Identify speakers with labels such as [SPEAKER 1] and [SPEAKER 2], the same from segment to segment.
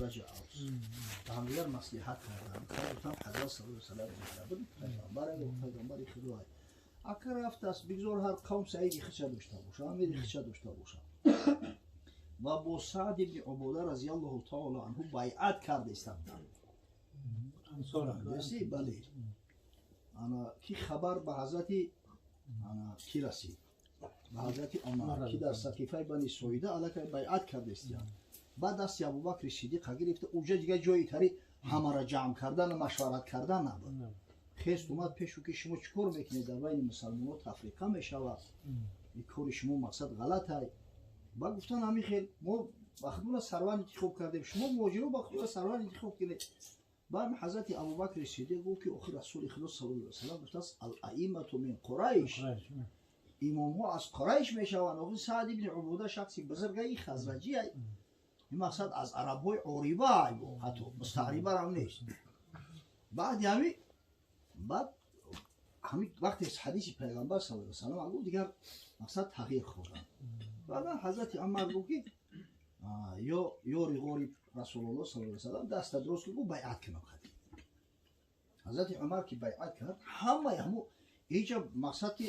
[SPEAKER 1] Хазраҷ, Авс ба ҳамдигар маслиҳат карданд. Гуфтанд, ҳазрат саллаллоҳу алайҳи васаллам буд, пайғамбар, пайғамбари Худо ака рафтааст, бигзор ҳар қавм саиди хича дошта боша, амири хича дошта боша. Ва бо Саъд ибни Убода разиаллоҳу таола анҳу байъат карда истабданд. Бале, ана ки хабар ба ҳазрати ана ки расид, ба ҳазрати Умар, ки дар Сақифаи Бани Соида аллакай байъат карда истиянд. Баъд дасти Абубакри Сидиқа гирифта, уҷа дигар ҷои тари ҳамаро ҷамъ кардану машварат кардан набуд. Хест, омад пешу, ки шумо чӣ кор мекунед? Дар байни мусалмонҳо тафриқа мешавад, ин кори шумо мақсад ғалатай. Ба гуфтан, ҳамин хел мо ба худмона сарвар интихоб кардем, шумо муҳоҷиро ба худмона сарвар интихоб кунед. Баъд ҳазрати Абубакри Сидиқ гуфт, ки охир Расули Худо саллаллоҳу алайҳи васаллам гуфтааст: «Ал-аиммату мин Қурайш», имомҳо аз Қурайш мешаванд. Охир Саъд ибни Убуда шахси бузургаи хазраҷия, ин мақсад аз арабҳои ориба, ҳатто мустаърибарам нест. Баъди ҳами баъд ҳами вақте ҳадиси пайғамбар саллаллоҳу алайҳи васаллам гуфт, дигар мақсад тағйир хӯрданд. Баъдан ҳазрати Умар гуфт, ки ё ёри ғори Расулуллоҳ саллаллоҳу алайҳи васаллам, даста дуруст ки гуфт, байъат кунам. Хати ҳазрати Умар ки байъат кард, ҳамаи ҳамо иҷа мақсад ки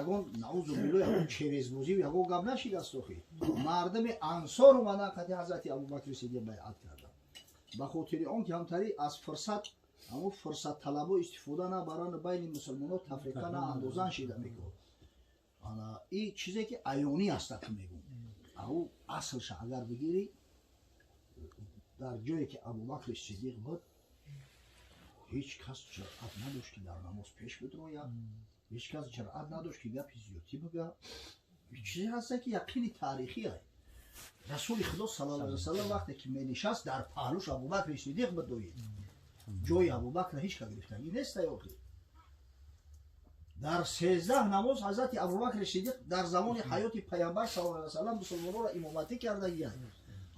[SPEAKER 1] ягон, наузу билло, ягон черезбозӣ, ягон гап нашидаст. Охи мардами Ансор омадан, қати ҳазрати Абубакри Сидиқ байъат карданд, ба хотири он ки ҳамтари аз фурсат, ҳамо фурсатталабо истифода набаранд, байни мусулмонҳо тафриқа на андозан шида мекунад. Ана и чизе ки аёнӣ аста ки мегӯм, ау аслша агар бигирӣ, дар ҷое ки Абубакри Сидиқ буд, ҳеҷ кас ҷуръат надошт, ки дар намоз пеш бидрояд, ҳеҷ кас ҷуръат надошт, ки гапи зиёдтӣ бигӯяд. Чизе ҳаста, ки яқини таърихӣ ай. Расули Худо саллаллоҳу алайҳи васаллам вақте ки менишаст, дар паҳлӯш Абубакри Сидиқ бидоид. Ҷои Абубакр ҳеҷ ка гирифтагӣ нест. Охи дар 13 намоз ҳазрати Абубакри Сидиқ дар замони ҳаёти пайғамбар саллаллоҳу алайҳи васаллам мусулмононро имоматӣ кардагиай.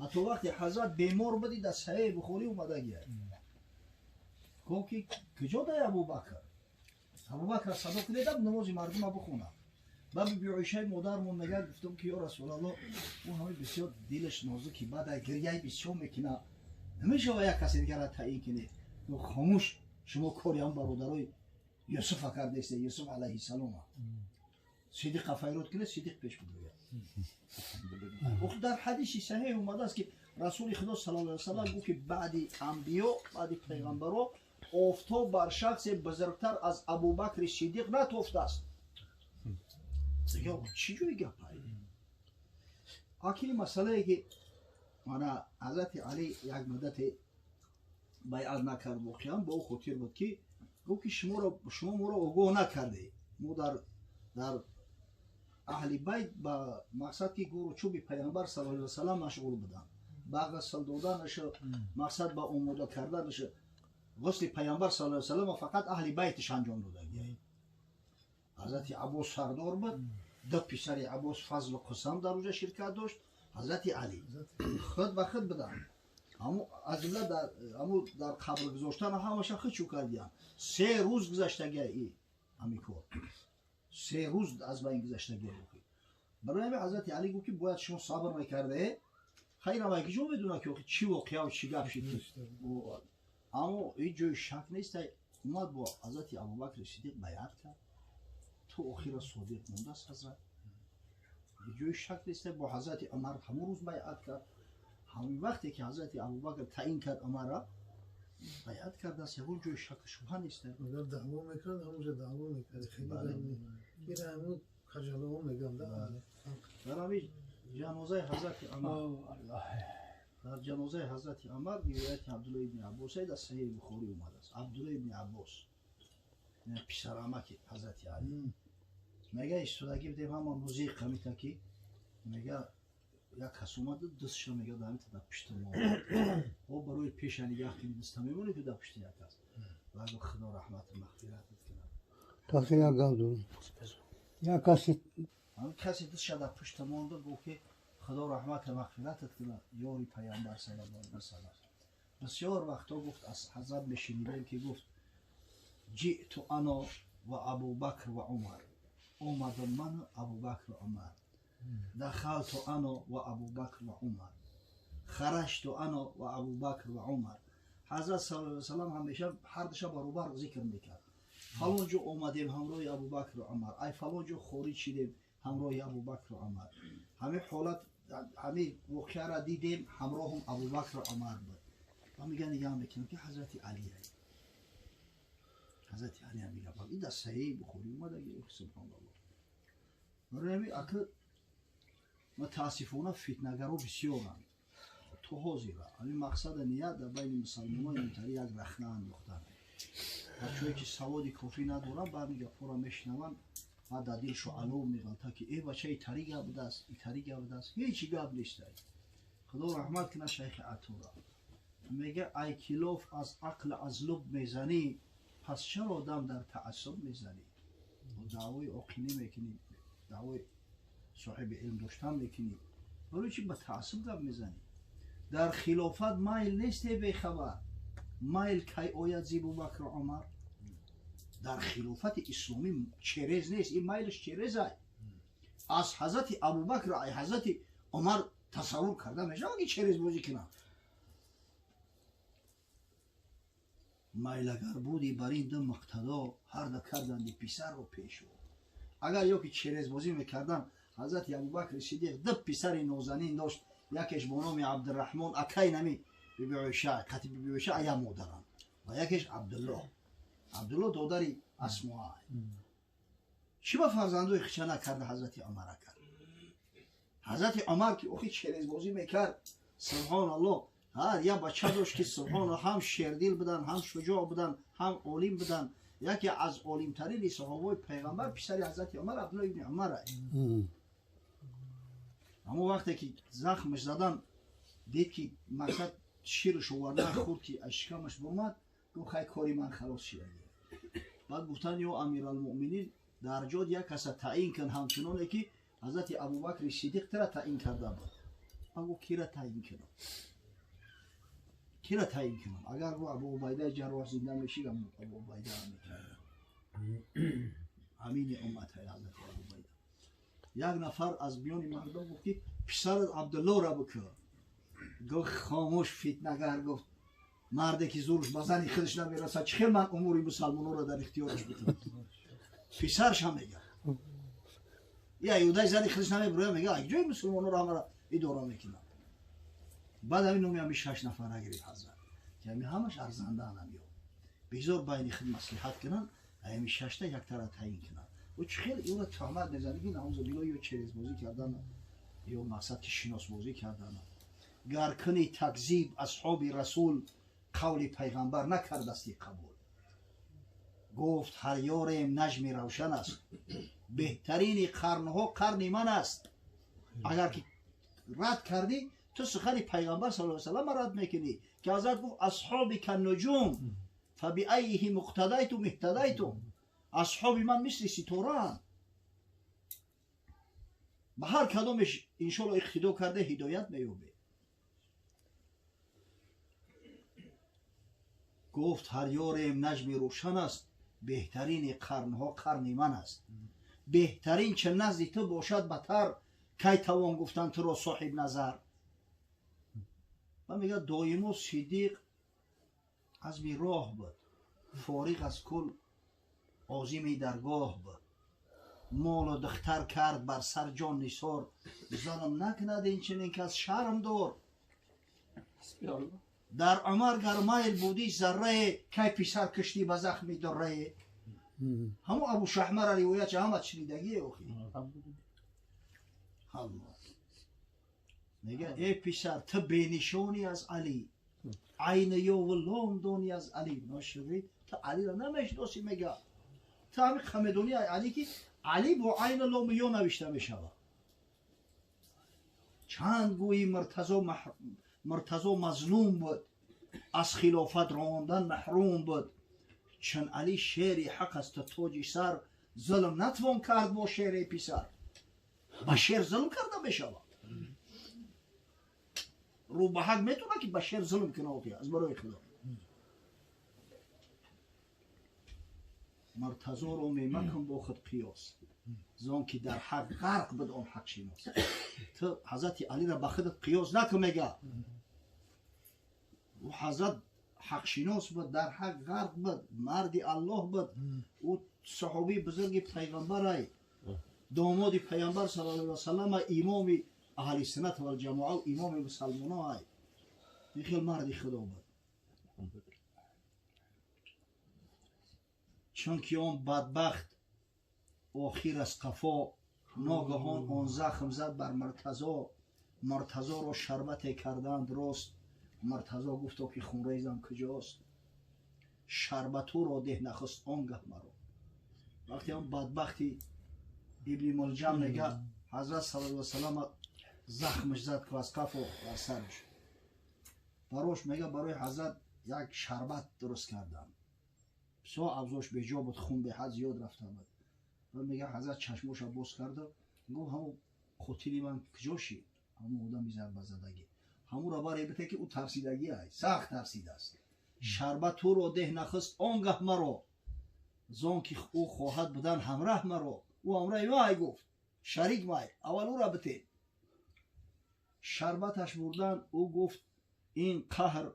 [SPEAKER 1] Ҳатто вақте ҳазрат бемор буди, дар Саҳеҳи Бухорӣ омадагиай, гуфт, ки куҷо дай Абубакр? Абубакр садо кунедам, намози мардума бихонам. Ба биби Оишаи модармон мегӯяд, гуфтам, ки ё Расулалло, ӯ ҳамаи бисёр дилаш нозуки, баъд гиряи бисёр мекуна, намешава як касе дигара таъин кунед? Хомӯш, шумо кори ҳам бародарои Юсуфа кардесте, Юсуф алайҳиссалома. Сидиқа файрод кунед, Сидиқ пеш бидояд. Дар ҳадиси саҳеҳ омадааст, ки Расули Худо саллаллоҳу алайҳи васаллам гуфт, ки баъди анбиё, баъди пайғамбаро офтоб бар шахсе бузургтар аз Абубакри Сидиқ натофтааст. Чӣ ҷои гапай? Акини масъалае, ки мана ҳазрати Алӣ як муддате байъат накард, воқеан бо ӯ хотир буд, ки гуфт, ки шуморо, шумо моро огоҳ накардед. Мо дар аҳли байт ба мақсад ки гӯру чӯби пайғамбар саллаллоҳу алайҳи васаллам машғул буданд, ба ғусл доданаша, мақсад ба омода карданаша. Ғусли пайғамбар саллаллоҳу алайҳи васаллам фақат аҳли байтиш анҷом додагиай. Ҳазрати Аббос сардор буд, ду писари Аббос, Фазлу Қусам, дар уҷа ширкат дошт, ҳазрати Алӣ худ ба худ буданд. Ҳамо аз ҷумла дар ҳамо дар қабр гузоштан ҳамаша хичу кардиянд. 3 рӯз гузаштагия и ҳамин кор, 3 рӯз аз байн гузаштагия. Барои ҳамин ҳазрати Алӣ гуфт, ки бояд шумо сабр мекарде. Хайр, ама ки ҷо медонад, ки охи чӣ воқеаву чӣ гап шид. Аммо ҳеҷ ҷои шак нест, омад, бо ҳазрати Абубакри Сидиқ байъат кард, то охира содиқ мондааст ҳазрат. Ҳеҷ ҷои шак нест, бо ҳазрати Умар ҳамон рӯз байъат кард. Ҳамин вақте ки ҳазрати Абубакр таъин кард Умарра, байъат кардааст, ягон ҷои шаку шубҳа нест.
[SPEAKER 2] Агар даъво мекард, ҳамонҷо даъво мекард. Хеле ира ҳамун кажалаҳо мегӯям да.
[SPEAKER 1] Дар ҳамин ҷанозаи ҳазрати Умар, дар ҷанозаи ҳазрати Умар ривояти Абдулло ибни Аббос дар Саҳеҳи Бухорӣ омадааст. Абдулло ибни Аббос, писарамаки ҳазрати Алӣ, мега, истодагӣ будем, ҳама музиқ қамита, ки мега, як кас омада, дастшо мега дамита дар пишти мо. О, барои пеша нигаҳ кунӣ, даста мемонӣ, ки дар пишти як кас. Ва гуфт: «Худо раҳмату мағфиратат кунад».
[SPEAKER 3] Таки як гап дорам. Як каси
[SPEAKER 1] ҳамин касе дастша дар пушта монда, гуфт, ки худо раҳмату мағфиратат кунад, ёри пайғамбар саллаллоҳу алайҳи васаллам. Бисёр вақтҳо гуфт, аз ҳазрат мешунидем, ки гуфт: «Ҷиту ана ва Абубакр ва Умар», омадам ману Абубакр ва Умар, «дахалту ана ва Абубакр ва Умар, Хараҷту ана ва Абубакр ва Умар. Ҳазрат саллаллоҳу алайҳи васаллам ҳамеша ҳар душа баробар зикр мекард. Фалон ҷо омадем ҳамроҳи Абубакр ва Умар, ай фалон ҷо хориҷ шидем ҳамроҳи Абубакр ва Умар. Ҳамин ҳолат, ҳамин воқеаро дидем, ҳамроҳам Абубакр ва Умар буд. Ва мегӯян нигоҳ мекунам ки Ҳазрати Алӣ, Ҳазрати Алӣ ҳам мегӯяд, ин дар Саҳеҳи Бухорӣ омадаги. Субҳоналлоҳ. Барои ҳамин ака мутаассифона фитнагаро бисёранд то ҳозира. Ҳамин мақсада ният дар байни мусалмонон интари як рахна андохтан. Бачаҳое ки саводи кофӣ надоранд, баъд ин гапҳоро мешунаванд, баъд дар дилшо алов меғалта ки э бача итари гап будааст, итари гап будааст. Ҳеҷ гап нест. Худо раҳмат кунад шайхи Атора. Мега ай килоф аз ақл аз луб мезанӣ, пас чаро дам дар таассуб мезанӣ? Даъвои оқилӣ мекунӣ, даъвои соҳиби илм доштан мекунӣ, барои чӣ ба таассуб гап мезанӣ? Дар хилофат майл несте бехабар, майл кай ояд зи Абубакр ва Умар? Дар хилофати исломӣ через нест, ин майлш черезай. Аз ҳазрати Абубакр ай ҳазрати Умар тасаввур карда мешавад ки через бозӣ кунанд. Майл агар буди бар ин ду муқтадо, ҳар ду карданди писарро пешво. Агар ё ки черезбозӣ мекарданд, ҳазрати Абубакри Сиддиқ ду писари нозанин дошт, якеш бо номи Абдураҳмон, акай нами биби Оиша, қати биби Оиша ая модаранд, ва якеш Абдуллоҳ. Абдуллоҳ додари Асмоа. Чӣ ба фарзандои хича накарда ҳазрати Умара кард? Ҳазрати Умар ки охи черезбозӣ мекард, субҳоналлоҳ, ҳар як бача дошт ки субҳоналлоҳ ҳам шердил буданд, ҳам шуҷоъ буданд, ҳам олим буданд. Яке аз олимтарини саҳобаи пайғамбар писари ҳазрати Умар Абдуллоҳ ибни Умар. Ҳамон вақте ки захмаш задан, дид ки мақсад ширш овардан хӯрд ки аз шикамаш бомад, гуфт хай кори ман халос шуда. Баъд гуфтанд ё Амиралмуъминин, дар ҷод як каса таъин кун, ҳамчуноне ки ҳазрати Абубакри Сиддиқ тира таъин карда буд. Ман гуфт кира таъин кунам? Кира таъин кунам? Агар гуфт Абу Убайдаи Ҷарроҳ зинда мешид, Абу Убайда мекардам. Амини уммат ҳазрати Абу Убайда. Як нафар аз миёни мардум гуфт ки писарат Абдуллоҳро бикун. Гуфт хомӯш фитнагар, гуфт марде ки зурш ба зани худаш намерасад, чӣ хел ман умури мусалмононро дар ихтиёраш бикунам? Писарш ҳам мегӯяд. Я юдай зани худаш намебуроя, мегӯяд ак ҷои мусулмононро ҳамаро идора мекунам. Баъд ҳамин номи ҳамин 6 нафара гирифт ҳазрат, ки ҳамин ҳамаш арзандаан ҳам ё бигзор байни худ маслиҳат кунанд, ҳамин 6та яктара таъин кунанд. Ӯ чӣ хел ӯро туҳмат мезанад ки наузубиллоҳ ё черезбозӣ кардан ё мақсад ки шиносбозӣ кардан. Гар куни такзиб асҳоби расул, қавли пайғамбар накардасти қабул. Гуфт ҳар ёрем наҷми равшан аст, беҳтарини қарнҳо қарни ман аст. Агар ки рад кардӣ, ту сухани пайғамбар саллаллоҳу алайҳи васаллам рад мекунӣ ки ҳазрат гуфт асҳоби каннуҷум фабиайҳим иқтадайтум иҳтадайтум. Асҳоби ман мисли ситораанд, ба ҳар кадомеш иншоалло иқтидо карда ҳидоят меёбед. Гуфт ҳар ёрем наҷми рӯшан аст, беҳтарини қарнҳо қарни ман аст. Беҳтарин че назди ту бошад батар, кай тавон гуфтан туро соҳиб назар. Ва мегӯяд доимо Сиддиқ азми роҳ буд, фориғ аз кул озими даргоҳ буд. Молу духтар кард бар сар ҷон нисор, зулм накунад инчунин кас шарм дор. Дар Умар гар майл будӣ заррае, кай писар киштӣ ба захми дуррае. Ҳамон Абу Шаҳмара ривоят ча ҳама шунидагие охи. Аллоҳ мегӯяд эй писар, ту бенишонӣ аз Алӣ, айни ёву лом донӣ аз Алӣ. Ноширӣ ту Алиро намешиносӣ, мегӯяд. Ту ҳамин қамедонӣ ай Алӣ ки Алӣ бо айну лому ё навишта мешавад. Чанд гӯйи Муртазо мазлум буд, аз хилофат рондан маҳрум буд. Чун Алӣ шери ҳақ аст то тоҷи сар, зулм натвон кард бо шери писар. Ба шер зулм карда мешавад. Рӯ ба ҳақ метавонад ки ба шер зулм кунад аз барои Худо. Муртазоро мемакун бо худ қиёс, зон ки дар ҳақ ғарқ буд он ҳақшинос. Ту ҳазрати Алиро ба худат қиёс накун, мегӯяд. Ҳазрат ҳақшинос буд, дар ҳақ ғарқ буд, марди Аллоҳ буд. Ӯ саҳобии бузурги пайғамбарай, домоди пайғамбар саллаллоҳу алайҳи васаллам, имоми аҳли суннат вал ҷамоа, имоми мусалмоноай. Ин хел марди худо буд. Чунки он бадбахт охир аз қафо ногаҳон он захм зад бар Муртазо. Муртазоро шарбате карданд рост. Муртазо гуфто ки хунрезам куҷост? Шарбатуро деҳ нахуст он гаҳ маро. Вақте он бадбахти Ибни Мулҷам мега ҳазрат саллаллоҳу алайҳи васаллам захмаш зад ку аз қафо бар сараш. Барош мега барои ҳазрат як шарбат дуруст карданд. Бисёр авзош беҷо буд, хун беҳад зиёд рафта буд. Ва мега ҳазрат чашмоша боз карда гуфт ҳамон қотили ман куҷо шид? Ҳамон одами зарбазадагӣ. Ҳамонро баре бите ки ӯ тарсидагӣ ай, сахт тарсидааст. Шарбатуро деҳ нахуст он гаҳ маро, зон ки ӯ хоҳад будан ҳамраҳ маро. Ӯ ҳамраҳи май гуфт, шарик май, аввал ӯра бите. Шарбаташ бурдан, ӯ гуфт ин қаҳр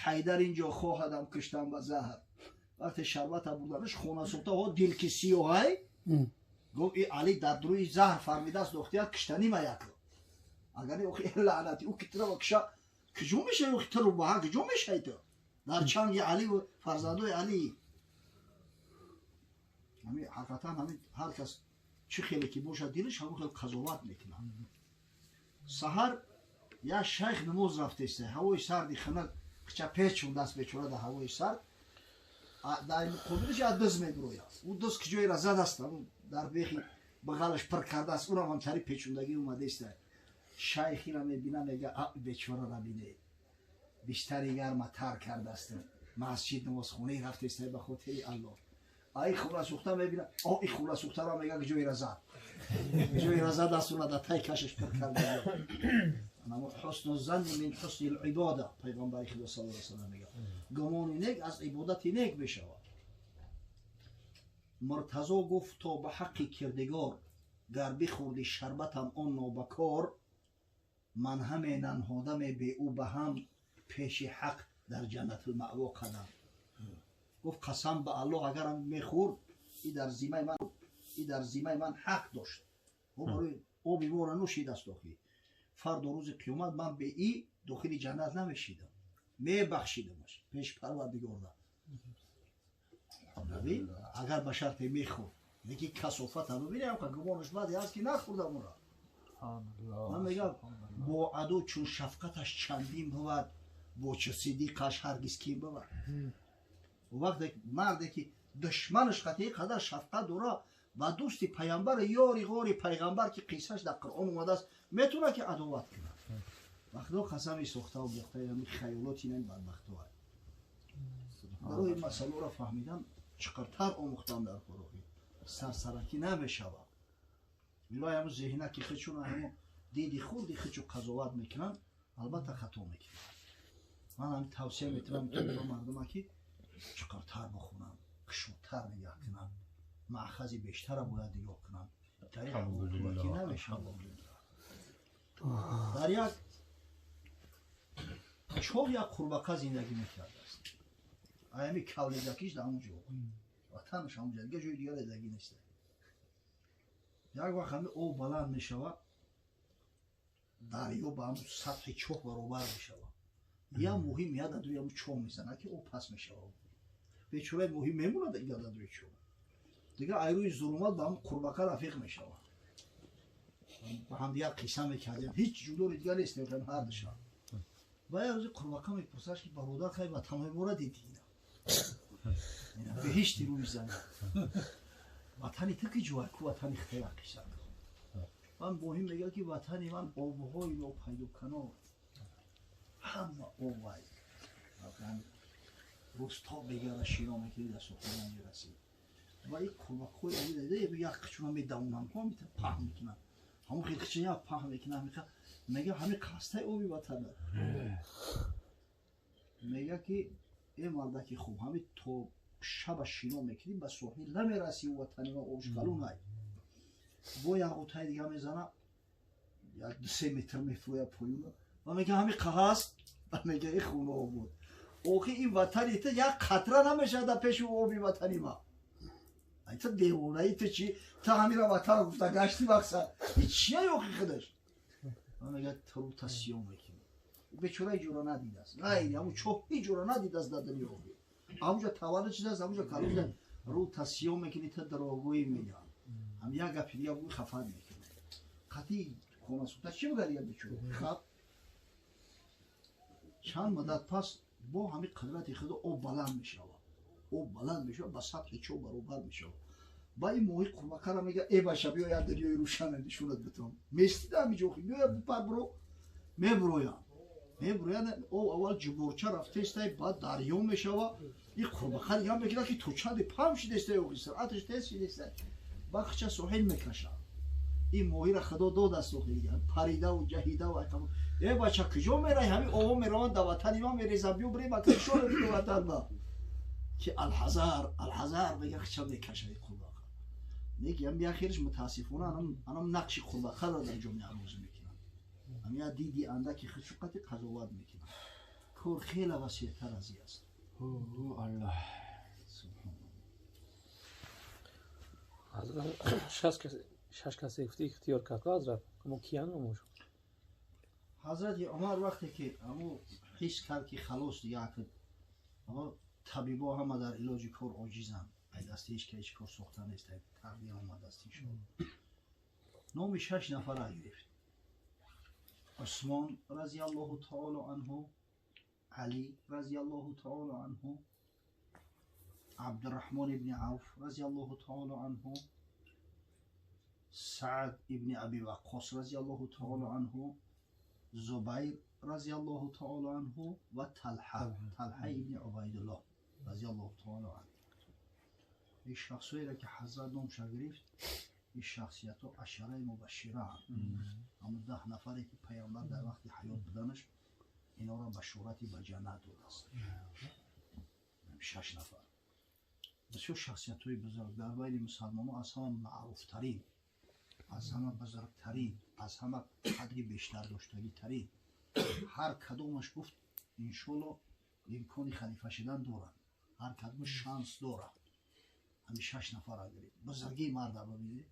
[SPEAKER 1] Ҳайдар инҷо хоҳадам куштан ба заҳр. Вақте шарбата бурданаш хона сӯхта, ҳо дил ки сиёҳай, гуфт и Али дар рӯи заҳр фармидааст дохтият киштани ма яко. Агар охи лаънати ӯ ки туро киша куҷо мешавӣ? Охи ту рӯбаҳа куҷо мешавӣ ту? Дар чанги Али ва фарзандои Али. Ҳамин ҳақиқатан ҳамин ҳар кас чӣ хеле ки бошад дилаш ҳамон хел қазоват мекунад. Саҳар як шайх намоз рафтеста, ҳавои сарди хунук, қича печондааст бечора дар ҳавои сард. Дар муқобилаш як дыз мебирояд. Ӯ дыз куҷоеро задааст, дар бехи бағалаш пир кардааст, ӯрам ҳамтари печондагӣ омадааст. Шайхиро мебина, мега бечораро бине, бистари гарма тар кардааст, масҷид намозхонае рафтеста ба хотири Аллоҳ. Ай хула сӯхта мебина, о и хула сӯхтаро мега куҷоеро зад, куҷоеро задааст, уна дар тай кашаш пир карда. Ҳусну занни мин ҳусни либода, пайғамбари худо саллаллоҳу алайҳи васаллам мега гумони нек аз ибодати нек мешавад. Муртазо гуфт то ба ҳаққи кирдигор, гар бихӯрди шарбатам он нобакор, ман ҳаме нанҳодаме бе ӯ ба ҳам пеши ҳақ дар ҷаннатулмаъво қадам. Гуфт қасам ба Аллоҳ агарам мехӯрд, и дар зимаи ман ҳақ дошт. Ӯ барои оби моро нӯшидааст охи. Фардо рӯзи қиёмат ман бе и дохили ҷаннат намешидам, мебахшидамаш пеши Парвардигорда. Агар ба шарте мехӯрд, лекин касофата бибинем, гумонаш баде аст ки нахӯрдам ӯро. Ман мегам бо адо чун шафқаташ чандин бувад, бо чу сидиқаш ҳаргиз кин бувад. Вақте марде ки душманаш қатъи қадар шафқат дора, ба дӯсти пайғамбар, ёри ғори пайғамбар ки қиссаш дар Қуръон омадааст, метавонад ки адоват кунад. Вақто қасами сохтаву бохтаи ҳамин хаёлоти ин бадбахтҳо. Барои ин масъаларо фаҳмидан чиқартар омӯхтан дар қуръон сарсаракӣ намешавад. Милои ҳамун зеҳна ки худшон ҳамун диди хурди худшо қазоват мекунанд, албатта хато мекунанд. Ман ҳамин тавсия метавонам ба мардума ки чиқартар бихонанд, кушодтар нигоҳ кунанд, маъхази бештара бояд нигоҳ кунанд. Тариқи намешавад. Дар як чоҳ як қурбақа зиндагӣ мекардааст. Аями кавлезакиш дар ҳамон ҷо, ватанаш ҳамон ҷо, дигар ҷои дигар зиндагӣ нест. Як вақт ҳамин об баланд мешавад, дарё ба ҳамон сатҳи чоҳ баробар мешавад. Як моҳӣ меяд дар рӯи ҳамон чоҳ мезанад ки об паст мешавад. Бечораи моҳӣ мемонад дигар дар рӯи чоҳ. Дигар ай рӯи зулумат ба ҳамон қурбақа рафиқ мешавад. Ба ҳамдигар қисса мекардем, ҳеҷ ҷудори дигар нест, ҳар душаб. Ва як рӯзи қурбақа мепурсад ки бародар, хай ватанҳои моро дидӣ? Ина беҳишти рӯи замин. Ватани ту ки ҷой ку ватани хитая қисса кун. Ман моҳӣ мегӯяд ки ватани ман обҳои нопайдоканор, ҳама обай. Рӯзтоб мегара шино мекунӣ дар сохтана мерасӣ. Ва ин қурбақаҳои оби як қичуна медавонанд, паҳн мекунанд. Ҳамон хел қичуна як паҳн мекунанд, мега ҳамин қастаи оби ватана. Мега ки э мардаки хуб, ҳамин то шаба шино мекунӣ ба соҳил намерасӣ, ватани ма обш калонай. Бо як отаи дига мезана, як 2-3 метр мефурӯяд поёна ва мега ҳамин қаҳаст, ва мега и хона буд. Охи ин ватани ту як қатра намешавад дар пеши оби ватани ма. Ай ту девонаи, ту чи, ту ҳамира ватан гуфта гашти, мақсад и чия охи худаш? Мегӯяд, турута сиём мекунӣ. Бечора иҷора надидааст, ғайри ҳамун чоҳ иҷора надидааст дар дунё. Охи ҳамуҷа таваллуд шудааст, ҳамуҷа калон шудааст. Рӯта сиём мекунӣ, ту дурогӯӣ, мегӯям. Ҳам як гапи дига бугӯй, хафат мекунӣ. Қатъи хонасӯхта чӣ бугӯяд дига бечора? Хаб, чанд муддат пас бо ҳамин қудрати худо об баланд мешавад, об баланд мешавад, ба сатҳи чоҳ баробар мешавад. Ба ин моҳи қурбақара мега: «Э баша, биё, як дарёи рӯшана нишонат битам». Местида ҳамиҷо, биёя, бупар, биро. Мебуроянд, мебуроянд, об аввал ҷуборча рафтестай, баъд дарё мешава. Ин қурбақа дигар мекунад, ки то чанде пам шидестай, охи суръаташ тез шидестай, бахча соҳил мекашад. Ин моҳира худо додааст, охи дигар паридаву ҷаҳидаву. «Э бача, куҷо мерай? Ҳамин обо мераванд, дар ватани ман мерезам. Биё, бирем, ака, нишона биdo ватан ба». Ки алҳазар, алҳазар, мега, хча мекашад қурбақа. Неки ам яхириш, мутаассифона, анам нақши қурбақаро дар ҷомеа рӯз мекунанд. Ам я диди андаки худшуқати қазоват мекунанд. Кор хеле васеътар аз и аст.
[SPEAKER 4] Аллоҳ.
[SPEAKER 1] Субҳоналлоҳ.
[SPEAKER 5] Шаш касе гуфти ихтиёр кард, ҳазрат, амо киян номош?
[SPEAKER 1] Ҳазрати Умар вақте ки аму ҳис кард, ки халос, дига табибо ҳама дар илоҷи кор оҷизанд, ай дасти ҳеч ка ҳеч кор сохта нест, тақдир омадааст, иншоалло, номи шаш нафара гирифт: Усмон разиаллоҳу таоло анҳу, Алӣ разиаллоҳу таоло анҳу, Абдураҳмон ибни Авф разиаллоҳу таоло анҳу, Саад ибни Аби Ваққос разиаллоҳу таоло анҳу, Зубайр разиаллоҳу таоло анҳу ва Талҳа ибни Убайдуллоҳ разиаллоҳу таоло анҳу. Ин шахсҳоеро, ки ҳазрат номша гирифт, ин шахсиятҳо ашараи мубашшираанд, ҳамун 10 нафаре, ки пайғамбар дар вақти ҳаёт буданаш инҳоро башорати ба ҷаннат додааст. Шаш нафар бисёр шахсиятҳои бузург дар байни мусалмонҳо, аз ҳама маъруфтарин, аз ҳама бузургтарин, аз ҳама қадри бештар доштагитарин. Ҳар кадомаш, гуфт, иншолло, имкони халифа шудан доранд, ҳар кадомаш шанс дорад. Ҳамин шаш нафара гирифт. Бузургии марда бибинед.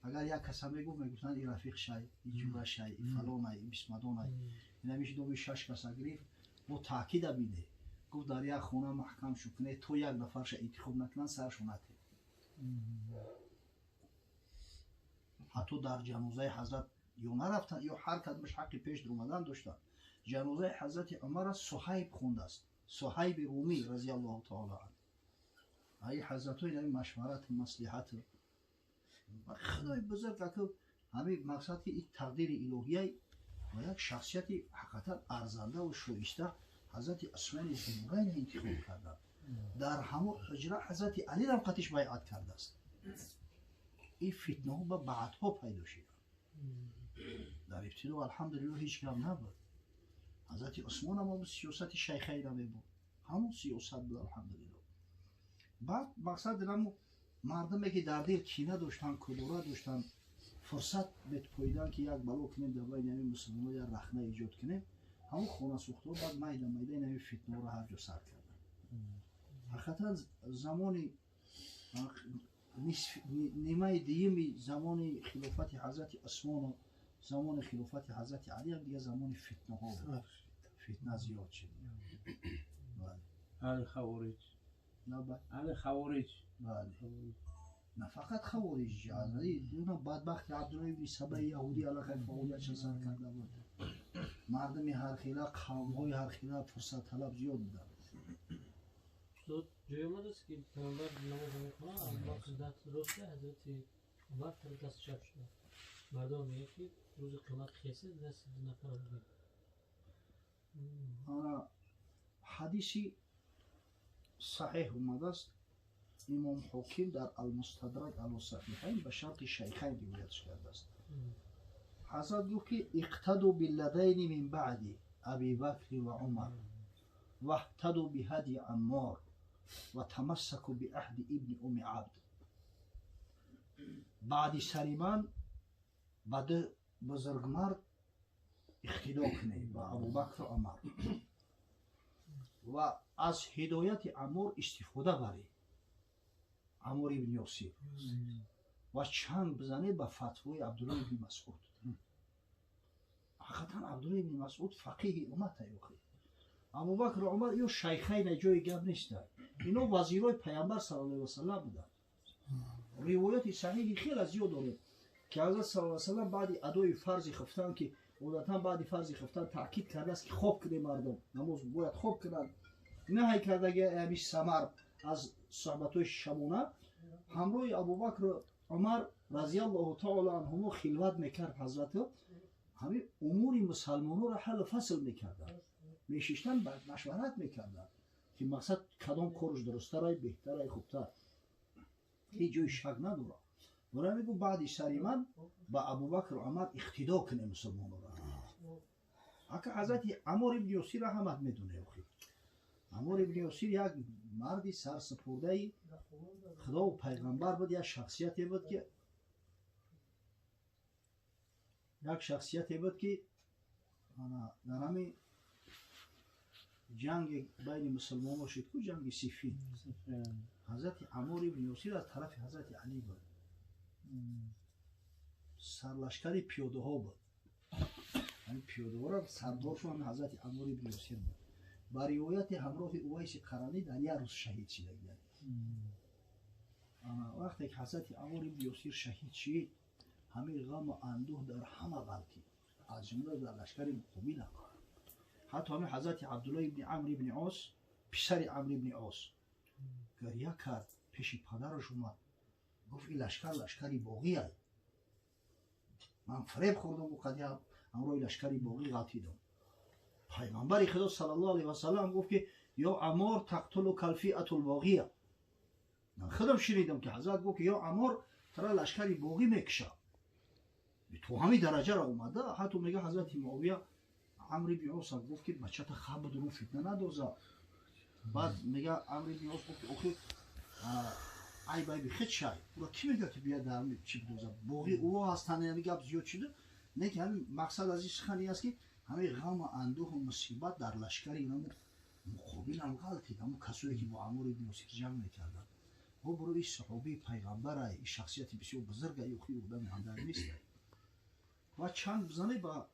[SPEAKER 1] Агар як каса мегуфт, мегуфтанд: «И рафиқ шай, и ҷура шай, и фалонай, и бисмадонай». Инамиш номи шаш каса гирифт. Бо таъкида бине, гуфт: «Дар як хона маҳкам шу кунед, то як нафарша интихоб накунанд, саршо натед». Ҳатто дар ҷанозаи ҳазрат ё нарафтанд, ё ҳар кадомаш ҳаққи пеш дуромадан доштанд. Ҷанозаи ҳазрати Умара Суҳайб хондааст, Суҳайби Румӣ разиаллоҳу таоло анҳу. Ай ҳазратҳои наби машварату маслиҳату худои бузург аку ҳамин мақсад, ки ин тақдири илоҳияй ва як шахсияти ҳақиқатан арзандаву шоиста, ҳазрати Усмони Зунурайна интихоб карданд. Дар ҳамон ҳуҷра ҳазрати Алирам қатиш байъат кардааст. Ин фитнаҳо ба баъдҳо пайдо шуданд. Дар ибтидо, алҳамдулилло, ҳеҷ гап набуд. Ҳазрати Усмон ҳам сиёсати шайхайра мебуд, ҳамон сиёсат буд, алҳамдулилло. Баъд мақсад динаму мардуме, ки дар дил кина доштанд, кудура доштанд, фурсат метпоиданд, ки як бало кунем дар байни ҳамин мусулмонҳо, як рахна эҷод кунем. Ҳамон хонасӯхтаҳо баъд майда майда ин ҳамин фитнаҳоро ҳар ҷо сар карданд. Ҳақиқатан, замони нимаи дуюми замони хилофати ҳазрати Усмону замони хилофати ҳазрати Алӣ ҳам дигар замони фитнаҳо буд, фитна зиёд шуд.
[SPEAKER 4] Аҳли хавориҷ. Аҳли хавориҷ.
[SPEAKER 1] Бале, на фақат хавориҷ, бадбахти Абдулло ибни Сабаи яҳудӣ аллакай фаъолиятша сар карда буд. Мардуми ҳархела, қавмҳои ҳархела фурсатталаб зиёд буданд.
[SPEAKER 6] Ҷое омадааст, ки паёмбар намоз мехонад, Абубакр даст роста, ҳазрати Умар тарафи даст чап шуда. Мардум мегӯяд, ки рӯзи қиёмат хесед, дасти ду нафарро бигиред.
[SPEAKER 1] Ҳадиси саҳеҳ омадааст. Имом Ҳоким дар Алмустадрак ало Саҳиҳайн ба шарти шайхайн ривоятш кардааст. Ҳазрат гуфт, ки иқтаду билладайни мин баъди Аби Бакри ва Умар ваҳтаду биҳади Аммор ва тамассаку биаҳди ибни Уми Абд. Баъди сари ман ба ду бузургмард иқтидо кунед, ба Абубакру Умар. Ва аз ҳидояти Аммор истифода баред, Аммор ибни Ёсир, ва чанг бизанед ба фатвои Абдулло ибни Масъуд. Ҳақиқатан, Абдулло ибни Масъуд фақиҳи уммата. Охи, Абубакр, Умар ё шайхайна, ҷои гап неста, ино вазирои Паямбар саллаллоҳу алайҳи васалам буданд. Ривояти саҳиҳи хеле зиёд дорем, ки Ҳазрат саллаллоҳу алайҳи васалам баъди адои фарзи хуфтан, ки одатан баъди фарзи хуфтан таъкид кардааст, ки хоб кунем, мардум намоз бояд хоб кунанд, наҳй кардаги ҳами самар аз суҳбатҳои шабона, ҳамроҳи Абубакр, Умар разиаллоҳу таола анҳумо хилват мекард. Ҳазрату ҳамин умури мусалмононро ҳаллу фасл мекарданд, мешиштан, машварат мекарданд, ки мақсад кадом корш дурусттарай, беҳтарай, хубтар. Ҳеҷ ҷои шак надорад. Барои мегӯ, баъди сари ман ба Абубакр, Умар иқтидо кунем мусалмононро. Ака, Ҳазрати Амор ибни Ёсирро ҳамат медоне. Охи, Амор ибни Ёсир як марди сарсупурдаи Худову Пайғамбар буд, як шахсияте буд, ки дар ҳамин ҷанги байни мусулмонҳо шуд ку, ҷанги Сиффин, Ҳазрати Амор ибни Ёсир аз тарафи Ҳазрати Алӣ буд, сарлашкари пиёдаҳо буд. Ҳамин пиёдаҳоро сардоршон Ҳазрати Амор ибни Ёсир буд. Ба ривояти ҳамроҳи Увайси Қаранӣ дар як рӯз шаҳид шидагия. Вақте ки Ҳазрати Амор ибни Ёсир шаҳид шид, ҳамин ғаму андӯҳ дар ҳама ғалтид, аз ҷумла дар лашкари муқобила. Ҳатто ҳамин Ҳазрати Абдулло ибни Амр ибни Ос, писари Амр ибни Ос, гиря кард, пеши падараш омад, гуфт: «Ин лашкар лашкари боғиай, ман фиреб хӯрдам, қади ҳамроҳи лашкари боғӣ ғалтидам». Пайғамбари Худо саллаллоҳу алайҳи васалам гуфт, ки: «Ё Амор, тақтулука лфиату лбоғия». Ман худам шунидам, ки Ҳазрат гуфт, ки: «Ё Амор, тара лашкари боғӣ мекушад». То ҳамин дараҷаро омада. Ҳатто мега, Ҳазрати Муовия Амр ибни Оса гуфт, ки бачата хаб бидурун, фитна надоза. Баъд мега, Амр ибни Ос гуфт, ки охи, айб айби хед шай, ура ки мега, ки бия дар чи бидоза, боғӣ ӯ ҳастанд. Яъне гап зиёд шуда, не ки ҳамин мақсад аз ин сухан ин аст, ки ҳамин ғаму андӯҳу мусибат дар лашкари инамо муқобилам ғалтид, ҳамон касое ки бо Амор ибни Ёсир ҷанг мекарданд. О буро, ин саҳобии Пайғамбарай, ин шахсияти бисёр бузурга, охи, одами ҳамдар нестай. Ва чанд бизане ба